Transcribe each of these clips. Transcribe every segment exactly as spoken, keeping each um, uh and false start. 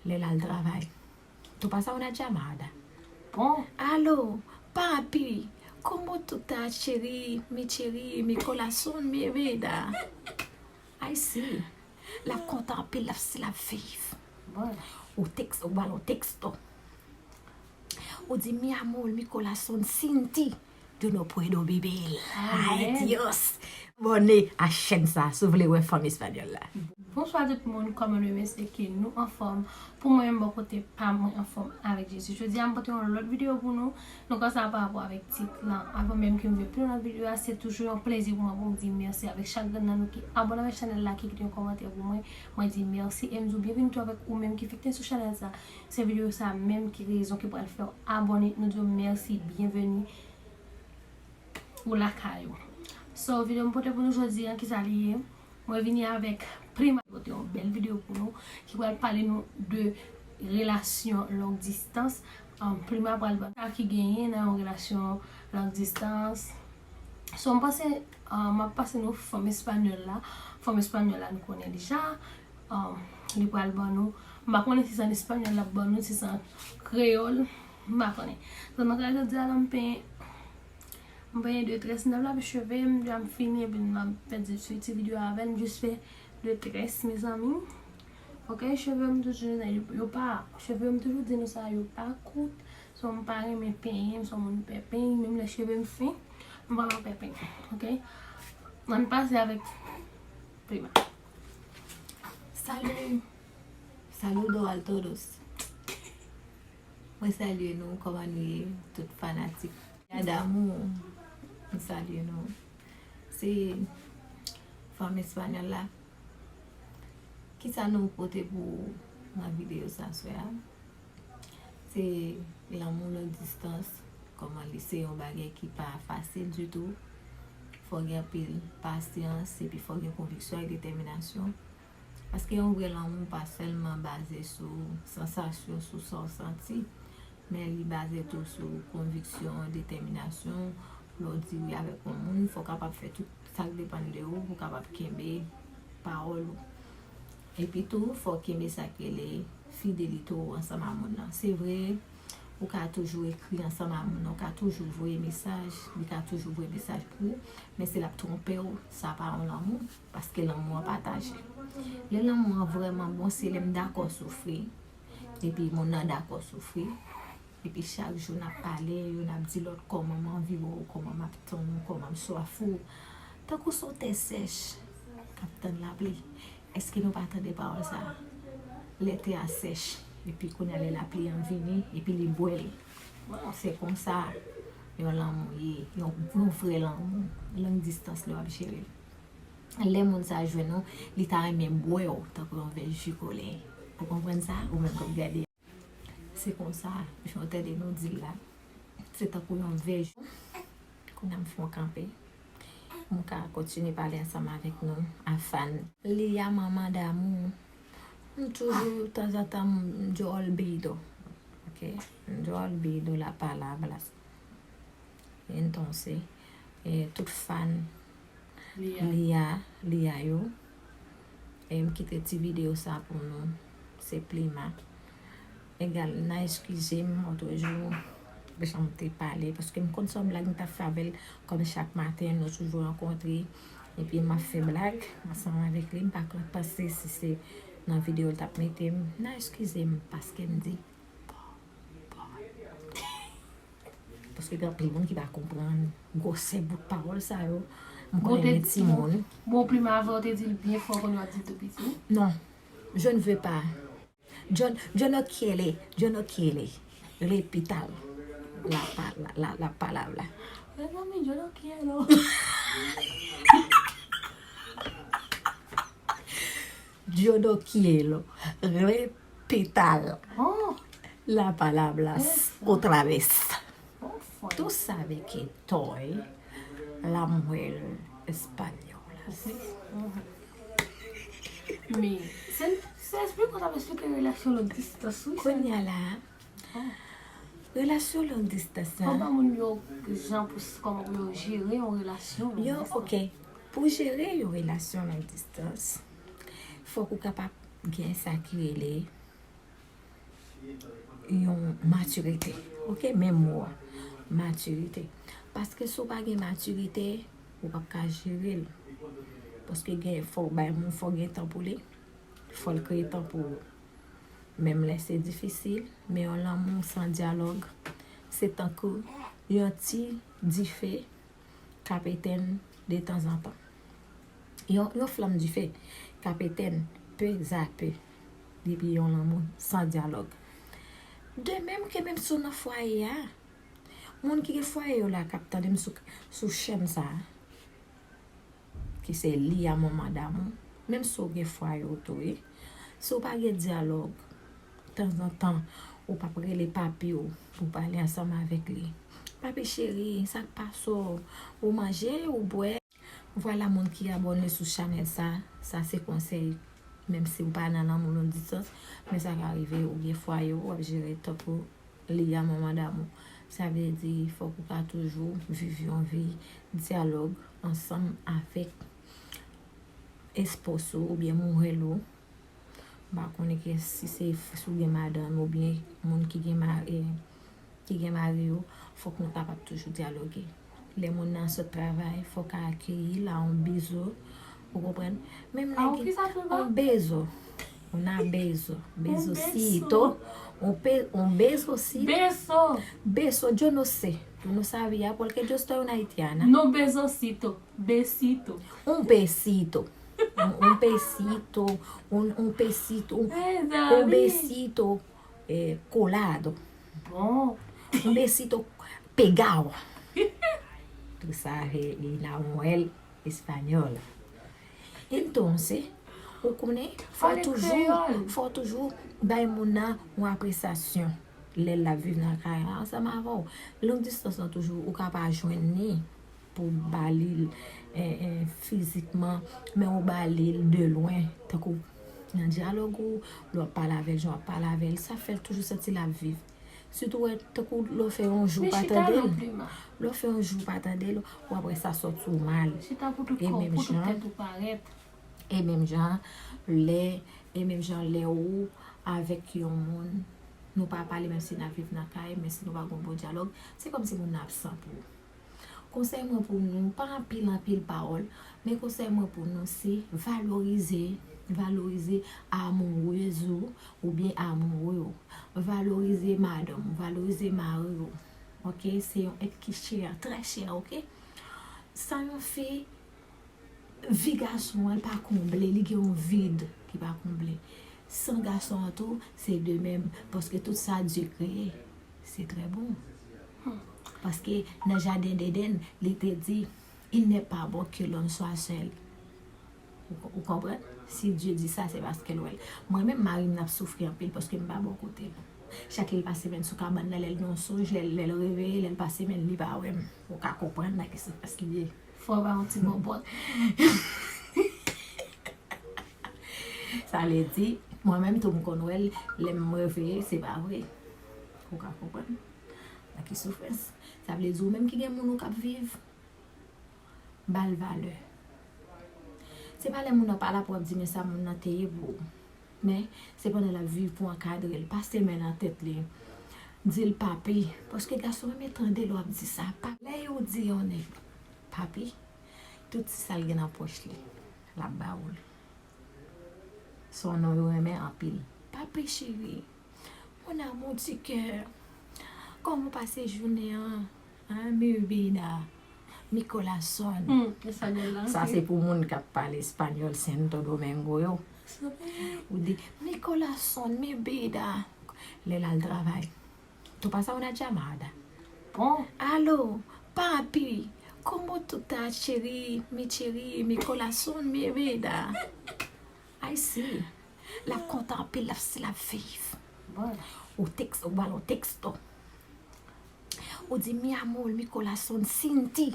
Lè l al travay. Tu pasa una llamada. Bon. Aló, papi, ¿cómo tú estás, cheri? Mi cheri, mi corazón, mi vida. Ay, sí. L ap kontan anpil, l ap, l ap viv. Bon. Ou teks, ou ba l yon teksto. Ou di, mi amor, mi corazón, sin ti, yo no puedo vivir. Ay, Dios. Abòne a chèn sa si w vle wè fanm espanyòl la. Bonswa tout moun, kòman nou ye? M espere ke nou anfòm. Pou mwen menm, bò kote pa mwen, anfòm avèk Jezi. Jodi a, m pote yon lòt videyo pou nou. Donk, sa pa rapò avèk tit lan. Avan menm ke m vin pi lwen nan videyo a, se toujou yon plezi pou mwen pou m di mèsi avèk chak grenn nan nou ki abòne avèk chanèl la, ki kite yon kòmantè pou mwen. Mwen di mèsi e m di w byenveni tou avèk ou menm ki fèk sou chanèl sa. Se videyo sa menm ki rezon ki pral fè w abòne. Nou di w mèsi, byenveni. Ou lakay ou. So, videyo m pote pou nou jodi a, kisa li ye? Mwen vini avèk Prima. Pote yon bèl videyo pou nou ki pral pale nou de relasyon long distans. Um, Prima pral ban sa ki genyen nan yon relasyon long distans. So, m panse, um, m ap pase nou fanm espanyòl la. Fanm espanyòl la, nou konnen deja. Um, li pral ban nou. M pa konnen si se an espanyòl l ap ban nou, si se an kreyòl. M pa konnen. So, nan ka jodi a la, m penyen, m penyen de très, m t ap lave cheve m, deja m fini, epi m ap fè ti, ti, ti videyo avè l, m jis fè de très, mezanmi. Ok, cheve m toujou, yo, yo pa, cheve m toujou di nou sa, yo pa kout. So, m pa renmen penyen, m se yon moun pè peny, menm lè cheve m fen, m pa renmen pè peny. Ok? Ann pase avèk Prima. Salut. Saludo a todos. Mwen salye nou, kòman nou ye, tout fanatik Yadamou, m salye nou. Se fanm espanyòl la. Kisa nou pote pou ou nan videyo sa swè a? Se lanmou long distans, kòman li se yon bagay ki pa fasil ditou. Fò gen anpil pasyans, epi fò gen konviksyon ak detèminasyon. Paske yon vrè lanmou pa sèlman baze sou sansasyon, sou sa w santi, men li baze tou sou konviksyon, detèminasyon. Lè w di wi avèk yon moun, fò w kapab fè tout sa k depann de ou pou w kapab kenbe pawòl ou. Epi tou, fò w kenbe sa k rele fidelite w ansanm a moun nan. Se vre, ou ka toujou ekri ansanm a moun nan, ou ka toujou voye mesaj, li ka toujou voye mesaj pou ou, men si l ap twonpe w, sa pa yon lanmou, paske lanmou an pataje. Lè lanmou an vrèman bon, se lè m dakò soufri, epi moun nan dakò soufri, epi chak jou n ap pale, youn ap di lòt kòman m anvi wè w, kòman m ap tann ou, kòman m swaf ou. Tankou se yon tè sèch k ap tann lapli. Èske nou pa tande pawòl sa a? Lè tè a sèch, epi kounye a lè lapli an vini, epi li bwè l. Bon, se konsa yon lanmou ye, yon, yon vrè lanmou, long distans lè w ap jere l. Lè moun sa a jwenn ou, li ta renmen bwè w tankou yon vè ji kole. Ou konprann sa? Ou menm k ap gade. Se konsa, jan w tande nou di l la, se tankou yon vè ji. Kounye a m fè yon kanpe. M ka kontinye pale ansanm avèk nou, afan. Lia, manman damou. M toujou, tanzantan, m, yo olvido. Ok? Yo olvido la palabra. Entonces, eh, tout fan Lia. Lia, Lia yo. E m kite ti videyo sa pou nou. Se Plima. Egal, n a eskize m, lòt jou, jan m te pale, paske m konn se yon blag m t ap fè avè l, kòm chak maten, nou toujou rankontre, epi m ap fè blag ansanm avèk li, m pa konn panse si se nan videyo l t ap mete m, n a eskize m, paske m di, Paske gen anpil moun ki pa konprann gwosè bout pawòl sa yo. M konnen gen timoun. Bon, Prima, avan w te di l byen fò, kounye a w ap di l tou piti. Non, je ne veux pas. Yo, yo no quiere, yo no quiere. Repita la, pa- la, la, la palabra. Mezanmi, yo no quiero. Yo no quiero. Re- Pital. Oh. La palabra otra vez. Oh, fuerte. Tú sabes que estoy la mujer española. Men, se, se esplike w t ap esplike relasyon long distans, wi. Kounye a la, relasyon long distans la. Fò ba moun yo jan pou, kòman pou yo jere yon relasyon long distans. Yo, ok. Pou jere yon relasyon long distans, fòk ou kapab gen sa ki rele Matirite. Ok, menm mo a. Matirite. Paske si w pa gen matirite, ou p ap ka jere l. Paske gen, fò w bay moun, fò w gen tan pou li. Fò l kreye tan pou ou. Menm lè se difisil, men yon lanmou san dyalòg, se tankou yon ti dife k ap etenn detanzantan. Yon, yon flanm dife k ap etenn pe a pe depi yon lanmou san dyalòg. De menm ke menm si w nan fwaye a, moun ki gen fwaye yo la k ap tande m sou, sou chèn sa a, ki se Lia Manman Damou, menm si w gen fwaye w tou, wi. Si w pa gen dyalòg, tanzantan, ou p ap rele papi w pou pale ansanm avèk li. Papi cheri, sa k pase w? Ou manje, ou bwè? Vwala moun ki abòne sou chanèl sa, sa se konsèy. Menm si w pa nan lanmou long distans, men sa ka rive, ou gen fwaye w, w ap jere tankou Lia Manman Damou. Sa vle di, fòk ou ka toujou viv yon vi dyalòg ansanm avèk espoz ou oubyen mouwèl ou. M pa konnen kiyès, si se, si w gen madanm oubyen moun ki gen ma-, eh, ki gen mari yo, fòk nou kapab toujou dyaloge. Lè moun nan sot travay, fò w ka akeyi l a yon bezo. Ou konprann? Menm nèg ki, yon bezo. Una bezo. Besito. Un, pe, un besito. Beso. Beso, yo no sé. Tú no sabías porque yo estoy una haitiana. No besosito. Besito. Un besito. Un, un besito. Un, un besito. Un, un besito, eh, colado. Bon. Un besito pegado. Tú sabes, y la mujer española. Entonces, ou konnen, fò toujou, fò toujou bay moun nan yon apresyasyon. Lè l ap viv nan kay la ansanm avè w. Long distans lan toujou, ou ka pa jwenn li pou w ba li l, eh, eh, fizikman, men ou ba li l de lwen, tankou nan dyalòg ou, lè w ap pale avè l, jan w ap pale avè l, sa fè l toujou santi l ap viv. Sitou wè, tankou lè w fè yon jou pa tande l, lè w fè yon jou pa tande l, w ap wè sa sòti w mal. E menm jan, e menm jan, lè, e menm jan lè ou avèk yon moun, nou pa pale, menm si n ap viv nan kay, men si nou pa gen yon bon dyalòg, se kòmsi moun nan absan pou ou. Konsèy mwen pou nou, pa anpil, anpil pawòl, men konsèy mwen pou nou, se valorize, valorize amourez ou oubyen amoure w. Valorize madanm ou, valorize mari w. Ok? Se yon èt ki chè, trè chè, ok? San yon fi, vi gason an pa konble, li gen yon vid ki pa konble. San gason an tou, se de menm, paske tout sa Dye kreye, se trè bon. Paske nan jaden Deden, li te di, il n'est pas bon que l'homme soit seul. Ou, ou konprann? Si Dye di sa, se paske l wè l. Mwen menm, mari m ap soufri anpil paske m pa bò kote l. Chak lè l pase men sou kabann nan, lè l gen yon sonj, lè, lè l reveye, lè l pase men, li pa wè m. Ou ka konprann nan ki soufrans li ye. Fò w ba yon ti bòbòt. Sa vle di, mwen menm tou m konn wè l, lè m reveye, se pa vre. Ou ka konprann nan ki soufrans. Sa vle di, ou menm ki gen moun ou k ap viv, ba l valè. Se pa lè moun nan pa la pou w ap di, men sa moun nan te ye pou ou. Men, se pandan l ap viv pou w ankadre l, pase men nan tèt li. Di l papi, paske gason renmen tande lè w ap di sa. Pa, lè yo di yon nèg papi, tout ti sa l gen nan pòch li, l ap ba ou l. Se yon non yo renmen anpil. Papi cheri, mon amour du cœur, kòman w pase jounen an? Hein, mi vida, mi corazón. Hmm, espanyòl la. Sa se pou moun k ap pale espanyòl Santo Domingo yo. Ou di, mi corazón, mi vida. Lè l al travay. Tú pasas una llamada. Bon. Aló, papi, ¿cómo tú estás, cheri? Mi cheri, mi corazón, mi vida. I see. L ap kontan anpil, l ap si l ap viv. Ou teks, ou ba l yon teksto. Ou di, mi amor, mi corazón, sin ti,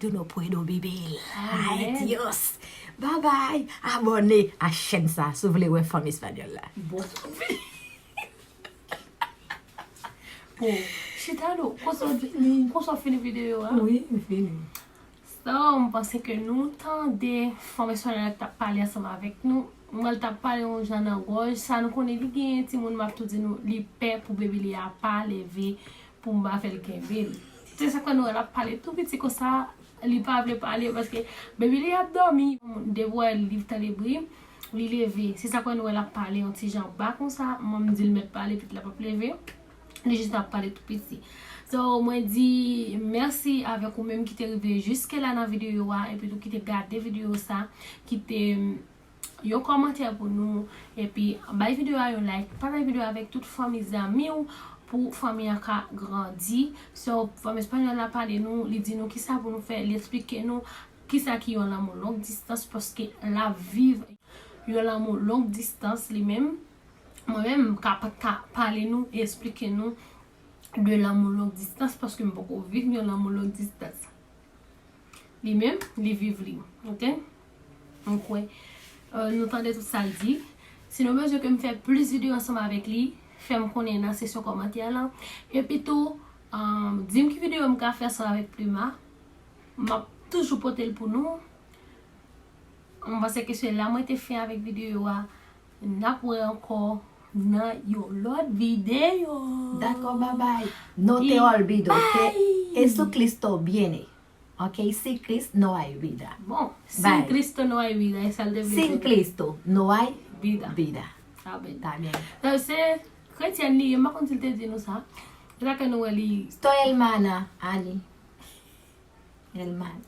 yo no puedo vivir. Ay, Dios. Bye bye. Abòne a chèn sa si w vle wè fanm espanyòl la. Bon. Bon, chita nou. Konsa w di, konsa w fini videyo a? Wi, m fini. So, m panse ke nou tande fanm espanyòl la k t ap pale ansanm avèk nou. Mwen, l t ap pale yon jan nan gòj. Sa nou konnen li genyen timoun, m ap tou di nou, li pè pou baby li a pa leve pou m pa fè l kenbe l. Se sa k fè nou wè l ap pale tou piti konsa, li pa vle pale paske baby li ap dòmi. Depi w wè li tande bri, li leve. Se sa k fè nou wè l ap pale yon ti jan ba konsa. Mwen, m di l mèt pale, pitit la p ap leve. Li jis ap pale tou piti. So, mwen di mèsi avèk ou menm ki te rive jiske la nan videyo a, epi tou ki te gade videyo sa, ki te yon kòmantè pou nou, epi bay videyo a yon like, pataje videyo a avèk tout fanmi, zanmi w, pou fanmi an ka grandi. So, fanm espanyòl la pale nou, li di nou kisa pou nou fè, li eksplike nou kisa ki yon lanmou long distans, paske l ap viv yon lanmou long distans li menm. Mwen menm, m ka pa ka pale nou, eksplike nou de lanmou long distans, paske m poko viv yon lanmou long distans. Li menm, li viv li, ok? M kwè, euh, nou tande tout sa l di. Si nou bezwen ke m fè plis videyo ansanm avèk li, fè m konnen nan seksyon kòmantè lan. Epi tou, euh, di m ki videyo m ka fè ansanm avèk Pluma. M ap toujou pote l pou nou. Mwen panse ke se la mwen te fen avèk videyo a. N ap wè ankò nan yon lòt videyo. Dakò, babay. No te olvido que Jesucristo viene. Ok, si Cristo no hay vida. Bon, sin Cristo no hay vida, e sa l te vle Sin di. Cristo no hay Vida. Vida. Amen. Amen. Donk, se kretyèn li ye, m pa konn si l te di nou sa. Se sa ke nou wè li. Estoy hermana, Ani. Hermana.